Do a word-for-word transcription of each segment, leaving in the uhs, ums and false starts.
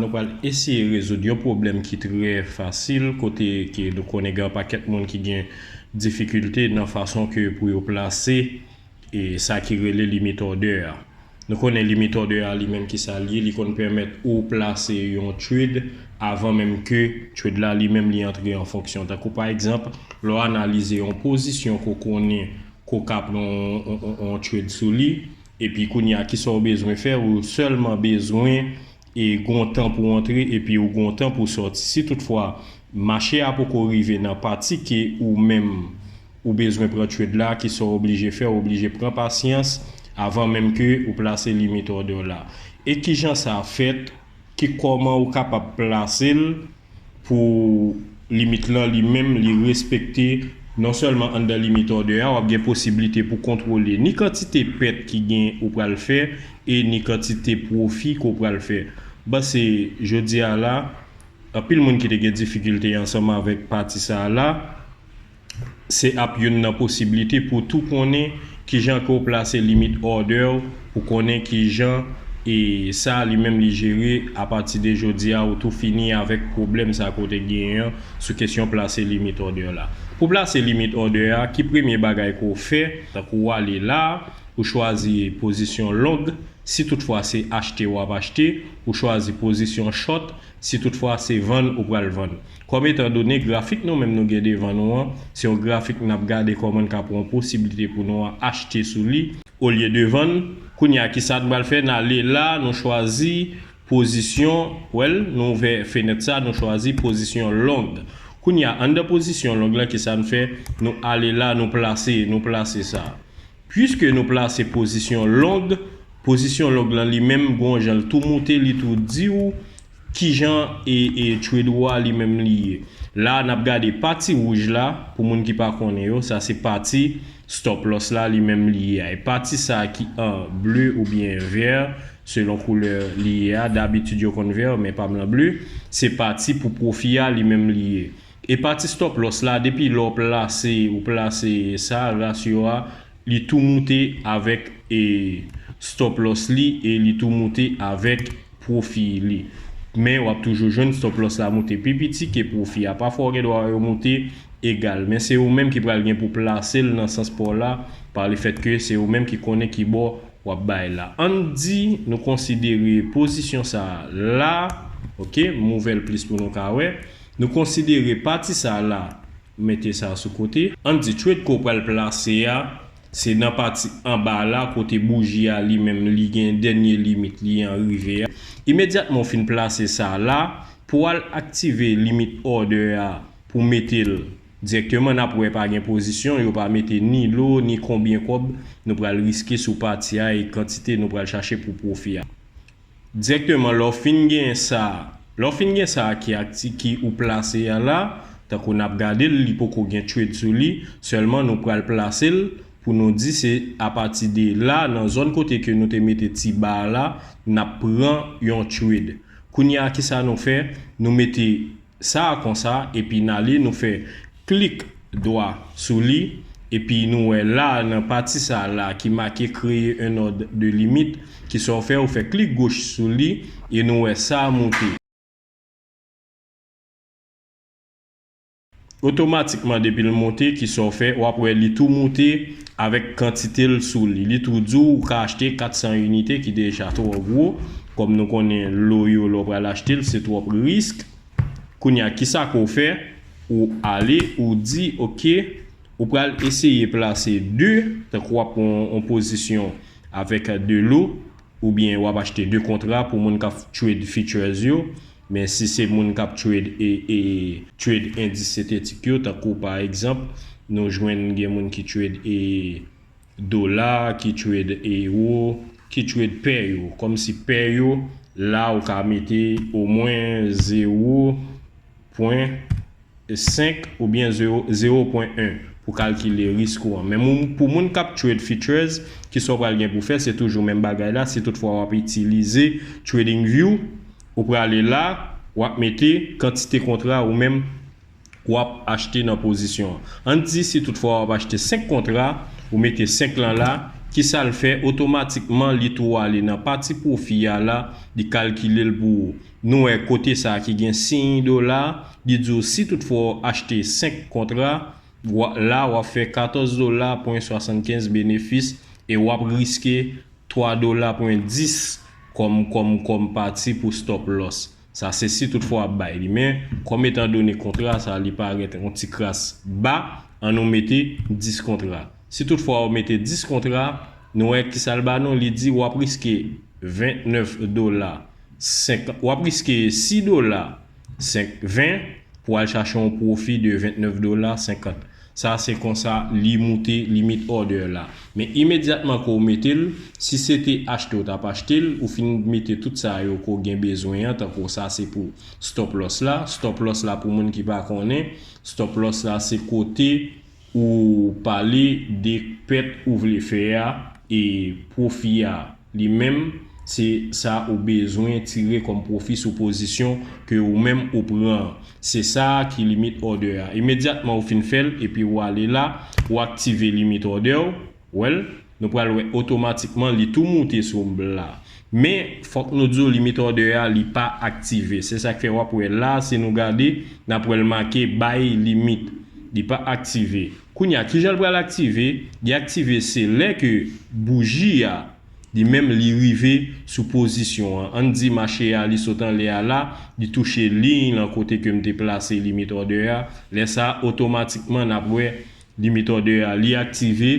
Nou pral eseye rezoud yon pwoblèm ki trè fasil, kote ke nou konnen gen yon pakèt moun ki gen difikilte nan fason ke pou yo plase e sa ki rele limit order a. Nou konnen limit order a li menm ki sa l ye, li konn pèmèt ou plase yon trade avan menm ke trade la li menm li antre an fonksyon. Tankou pa egzanp, lè w analize yon pozisyon ke w konnen ke w ka pran yon, yon, yon, yon trade sou li, epi kounye a kisa w bezwen fè, ou sèlman bezwen e gon tan pou antre epi ou gon tan pou sòti. Si toutfwa mache a poko rive nan pati ke ou menm ou bezwen pran trade la, kisa w oblije fè, ou oblije pran pasyans avan menm ke ou plase limit order la. E kijan sa fèt? Ki kòman ou kapab plase l pou limit lan li menm li respekte non sèlman anndan limit order a, w ap gen posiblite pou kontwole ni kantite pèt ki gen ou pral fè e ni kantite pwofi ke w pral fè. M panse jodi a la, anpil moun ki te gen difikilte ansanm avèk pati sa a la, se ap youn nan posiblite pou tou konnen kijan ke w plase limit order w, pou konnen kijan e sa li menm li jere. Apati de jodi a, ou tou fini avèk pwoblèm sa ke w te genyen an sou kesyon plase limit order la. Pou plase limit order a, ki premye bagay ke w fè? Tankou w ale la, ou chwazi pozisyon long. Si toutfwa se achte w ap achte, ou chwazi pozisyon short. Si toutfwa se vann ou pral vann. Kòm etan done grafik nou menm nou gen devan nou an, se yon grafik n ap gade kòman n ka pran yon posiblite pou nou achte sou li. Olye de vann, kounye a kisa n pral fè? N ale la, nou chwazi pozisyon, w wè l, nou ouvè fenèt sa, nou chwazi pozisyon long. Kounye a, anndan pozisyon long lan, kisa n fè? Nou ale la, nou plase, nou plase sa. Piske nou plase pozisyon long, pozisyon long lan li menm, gon jan l tou moute, li tou di w kijan e, e trade ou a li menm li ye. La, n ap gade pati wouj la, pou moun ki pa konnen yo, sa se pati stop loss la li menm li ye a. E pati sa ki an ble oubyen vè, selon koulè li ye a, dabitid yo konn vè, men pa m lan ble, se pati pou pwofi a li menm li ye. E pati stop loss la, depi lè w plase, ou plase sa, rasyo a, li tou moute avèk e stop loss li e li tou moute avèk pwofi li. Men w ap toujou jwenn stop loss la moute pi piti ke pwofi a. Pafwa w gen dwa wè yo moute egal, men se ou menm ki pral gen pou plase l nan sans pa w la, pa lefèt ke se ou menm ki konnen ki bò w ap bay la. Ann di nou konsidere pozisyon sa a la, oke, m ouvè l plis pou nou ka wè. Nou konsidere pati sa a la, mete sa sou kote. Ann di trade ke w pral plase a, se nan pati anba la kote bouji a li menm li gen dènye limit li an rive a. Imedyatman w fin plase sa a la, pou w al aktive limit order a pou mete l dirèkteman, n ap wè pa gen pozisyon, yo pa mete ni lo, ni konbyen kòb nou pral riske sou pati a e kantite nou pral chache pou pwofi a. Dirèkteman, lè w fin gen sa, lè w fin gen sa ki akti-, ki ou plase a la, tankou n ap gade l, li poko gen trade sou li, sèlman nou pral plase l pou nou di se apati de la, nan zòn kote ke nou te mete ti ba a la, n ap pran yon trade. Kounye a, kisa nou fè? Nou mete sa a konsa, epi n ale, nou fè klik dwa sou li, epi nou wè la, nan pati sa a la ki make créer un ordre de limite, kisa w fè? Ou fè klik goch sou li, e nou wè sa a moute. Otomatikman, depi l moute, kisa w fè? W ap wè li tou moute avèk kantite l sou li. Li tou di w ou ka achte kat san inite ki deja twò gwo. Kòm nou konnen lo yo, lè w pral achte l, se twòp risk. Kounye a, kisa ke w fè? Ou ale, ou di, oke, ou pral eseye plase de, tankou w ap pran yon, yon pozisyon avèk de lo, oubyen w ap achte de kontra pou moun k ap trade futures yo. Men si se moun k ap trade e, e trade endis sentetik yo, tankou pa egzanp, nou jwenn gen moun ki trade e dola, ki trade ewo, ki trade pè yo. Kòmsi pè yo, la ou ka mete omwen zewo pwen senk oubyen zewo, zewo pwen en pou kalkile risk ou an. Men moun, pou moun k ap trade futures, kisa w pral gen pou fè, se toujou menm bagay la. Si toutfwa w ap itilize TradingView, ou prale la, w ap mete kantite kontra ou menm w ap achte nan pozisyon an. Ann di si toutfwa w ap achte senk kontra, ou mete senk lan la, Kisa l fè? Otomatikman, li tou ale nan pati pwofi a la, li kalkile l pou ou. Nou wè kote sa a ki gen siy dola, li di w si toutfwa w achte senk kontra, w a, la w ap fè katòz dola pwen swasannkenz benefis e w ap riske twa dola pwen dis kòm, kòm, kòm pati pou stop loss. Sa se si toutfwa w ap bay li. Men, kòm etan done kontra sa, li parèt yon ti kras ba, ann nou mete dis kontra. Si toutfwa w mete dis kontra, nou wè kisa l ba nou, li di w ap riske vennèf dola senk, w ap riske sis dola senk ven pou al chache yon pwofi de vennèf dola senkant. Sa se konsa li moute limit order la. Men imedyatman ke w mete l, si se te achte w t ap achte l, ou fin mete tout sa yo ke w gen bezwen an, tankou sa se pou stop loss la. Stop loss la, pou moun ki pa konnen, stop loss la se kote ou pale de pèt ou vle fè a e pwofi a li menm, se sa ou bezwen tire kòm pwofi sou pozisyon ke ou menm ou pran. Se sa ki limit order a. Imedyatman ou fin fè l, epi ou ale la, ou aktive limit order w, well, nou pral wè otomatikman li tou moute sou m la. Men, fòk nou di w limit order a, li pa aktive. Se sa k fè w ap wè la, si nou gade, n ap wè l make buy limit. Li pa aktive. Kounye a, kijan l pral aktive? Li aktive se lè ke bouji a, li menm, li rive sou pozisyon an. Ann di mache a, li sot anlè a la, li touche liy lan kote ke m te plase limit order a. Lè sa a, otomatikman, n ap wè limit order a, li aktive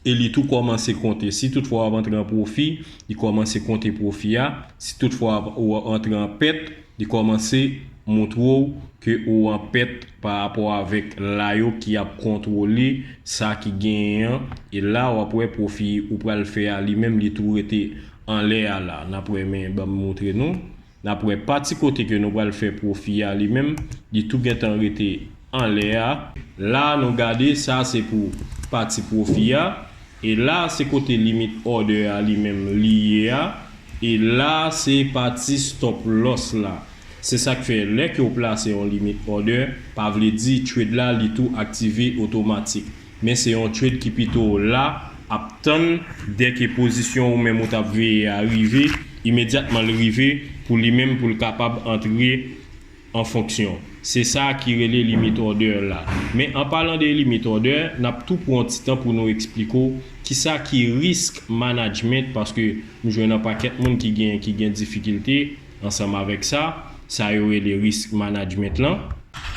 e li tou kòmanse konte. Si toutfwa w ap antre an pwofi, li kòmanse konte pwofi a. Si toutfwa w ap antre an pèt, li kòmanse montre w ke ou an pèt pa rapò avèk la yo ki ap kontwole sa ki genyen an. E la, w ap wè pwofi ou pral fè a, li menm, li tou rete anlè a la. N ap wè, men ban m montre nou. N ap wè pati kote ke nou pral fè pwofi a li menm, li tou gentan rete anlè a. La, nou gade, sa se pou pati pwofi a. E la, se kote limit order a li menm li ye a. E la, se pati stop loss la. Se sa k fè, lè ke w plase yon limit order, pa vle di trade la, li tou aktive otomatik. Men se yon trade ki pito la, ap tann dèke pozisyon ou menm ou t ap veye a rive, imedyatman l rive, pou li menm, pou l kapab antre an fonksyon. Se sa ki rele limit order la. Men an palan de limit order, n ap tou pran yon ti tan pou nou eksplike w kisa ki risk management, paske m jwenn yon pakèt moun ki gen, ki gen difikilte ansanm avèk sa, sa yo rele risk management lan.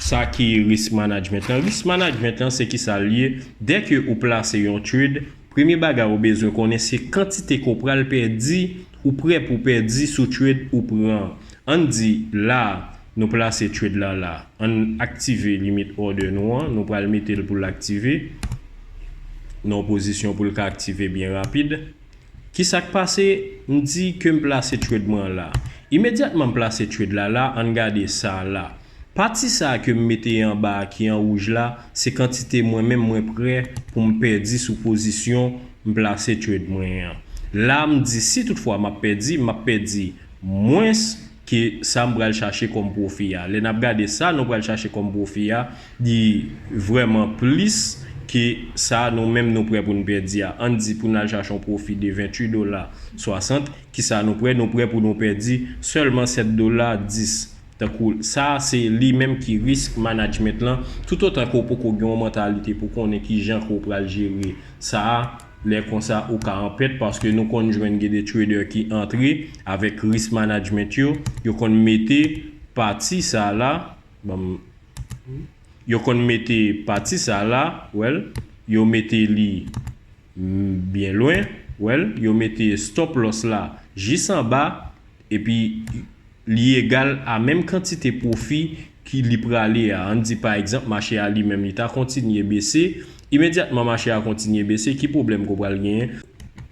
Sa ki risk management lan? Risk management lan, se kisa l ye? Dèke ou plase yon trade, premye bagay ou bezwen konnen se kantite ke w pral pèdi, ou prè pou pèdi sou trade ou pran. Ann di la, nou plase trade la la. Ann aktive limit order nou an. Nou pral mete l pou l aktive. Nan yon pozisyon pou l ka aktive byen rapid. Kisa k pase? M di ke m plase trade mwen an la. Imedyatman m plase trade la la, ann gade sa la. Pati sa a ke m mete anba a ki an wouj la, se kantite mwen menm mwen prè pou m pèdi sou pozisyon m plase trade mwen an. La, m di si toutfwa m ap pèdi, m ap pèdi mwens ke sa m pral chache kòm pwofi a. Lè n ap gade sa nou pral chache kòm pwofi a, li vrèman plis ke sa nou menm nou prè pou n pèdi a. Ann di pou n al chache yon pwofi de venntuit dola swasant, kisa nou prè? Nou prè pou nou pèdi sèlman sèt dola dis. Tankou sa, se li menm ki risk management lan. Toutotan ke w poko gen yon mantalite pou konnen kijan ke w pral jere sa a, lè konsa ou ka an pèt, paske nou konn jwenn gen de trader ki antre avèk risk management yo, yo konn mete pati sa la, ban m, yo konn mete pati sa la, well, yo mete li, mm, byen lwen, well, yo mete stop loss la jis anba, epi li egal a menm kantite pwofi ki li prale a. Ann di, pa egzanp, mache a li menm, li ta kontinye bese. Imedyatman mache a kontinye bese, ki pwoblèm ke w pral genyen?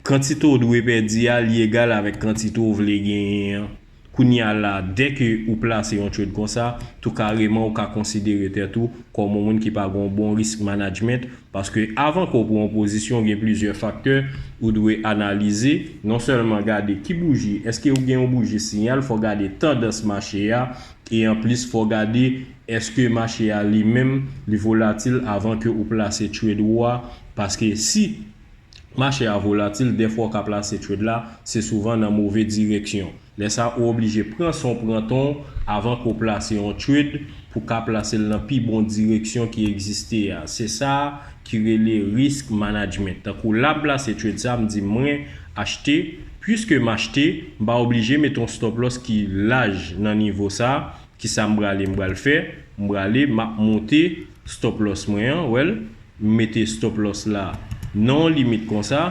Kantite w dwe pèdi a, li egal avèk kantite w vle genyen an. Kounye a la, dèke ou plase yon trade konsa, tou kareman ou ka konsidere tèt ou kòm yon moun ki pa gen yon bon risk management, paske avan ke w pran yon pozisyon, gen plizyè faktè ou dwe analize. Non sèlman gade ki bouji, èske ou gen yon bouji siyal, fò w gade tandans mache a, e anplis fò w gade èske mache a li menm li volatil avan ke ou plase trade ou a, paske si Mache a volatil, dèfwa w ka plase trade la, se souvan nan move direksyon. Lè sa, ou oblije pran san w pran tan w avan ke w plase yon trade pou w ka plase l nan pi bon direksyon ki egziste a. Se sa ki rele risk management. Tankou la, m plase trade sa, m di mwen achte, puiske m achte, m pa oblije mete yon stop loss ki laj nan nivo sa. Kisa m prale, m pral fè? M prale, m ap monte stop loss mwen an, w wè l, m mete stop loss la nan yon limit konsa,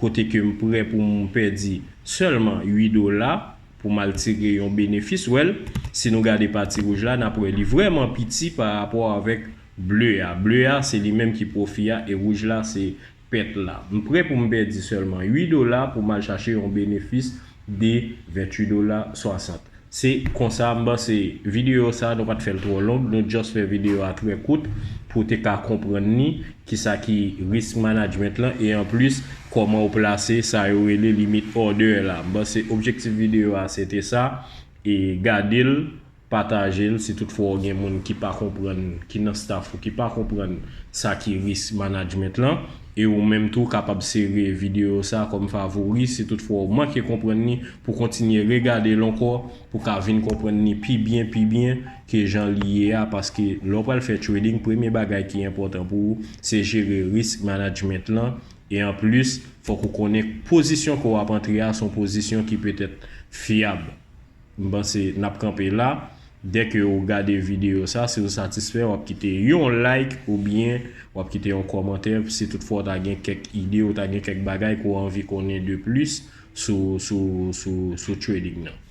kote ke m prè pou m pèdi sèlman uit dola pou m al tire yon benefis, w wè l. Si nou gade pati wouj la, n ap wè li vrèman piti pa rapò avèk ble a. Ble a, se li menm ki pwofi a, e wouj la, se pèt la. M prè pou m pèdi sèlman uit dola pou m al chache yon benefis de venntuit dola swasant. Se konsa, m panse videyo sa, nou pa t fè l twò long, nou just fè videyo a trè kout pou w te ka konprann ni kisa ki risk management lan, e anplis, kòman w plase sa yo rele limit order la. M panse objektif videyo a, se te sa, e gade l, pataje l, si toutfwa w gen moun ki pa konprann, ki nan staff ou, ki pa konprann sa ki risk management lan, e ou menm tou kapab sere videyo sa kòm favori, si toutfwa w manke konprann ni, pou kontinye regade l ankò, pou ka vin konprann ni pi byen, pi byen ke jan li ye a, paske lè w pral fè trading, premye bagay ki enpòtan pou ou, se jere risk management lan, e anplis, fòk ou konnen pozisyon ke w ap antre a, se yon pozisyon ki petèt fyab. M panse n ap kanpe la. Dèke w gade videyo sa, si w satisfè, w ap kite yon like oubyen w ap kite yon kòmantè si toutfwa w ta gen kèk ide, ou ta gen kèk bagay ke w anvi konnen de plis sou, sou, sou, sou trading nan.